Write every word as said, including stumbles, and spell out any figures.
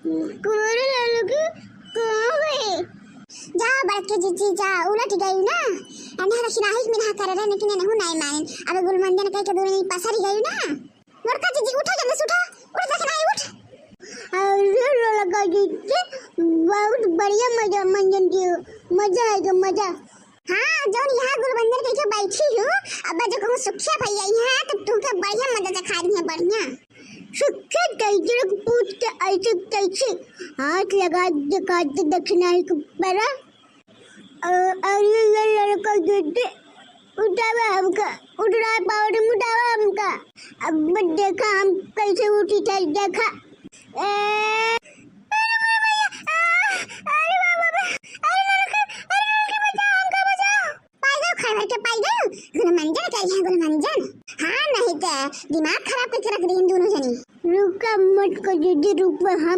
कुंवारे लालो के कहाँ गए? जा बड़के जीजी जा, उलट गई ना। अन्हरा खिनाही के मिनहा करे रहे, लेकिन एनहु नाई मानिन। अब गुलमंदन कह के दूर नहीं पसर गई ना। बड़का जीजी उठो, जल्दी से उठो, उठ देखना है, उठ। अरे ललका जीजी, बहुत बढ़िया मजा मंजन दियो, मजा आएगा मजा। हाँ, जौन यहाँ गुलमंदन कह के बैठी हूँ, अब जो कहूँ सुखिया भैया यहाँ तो तुमके बढ़िया मजा चखा दी है, बढ़िया। सुखिया कैसे लोग पूछ के ऐसे कैसे हाथ लगा दिखा दे दक्षिणा ही को परा। अ-, अरे ये लड़का गिरते उठावा हमका, उठ रहा पावर उठावा हमका। अब देखा हम कैसे उठी थे, देखा। ए,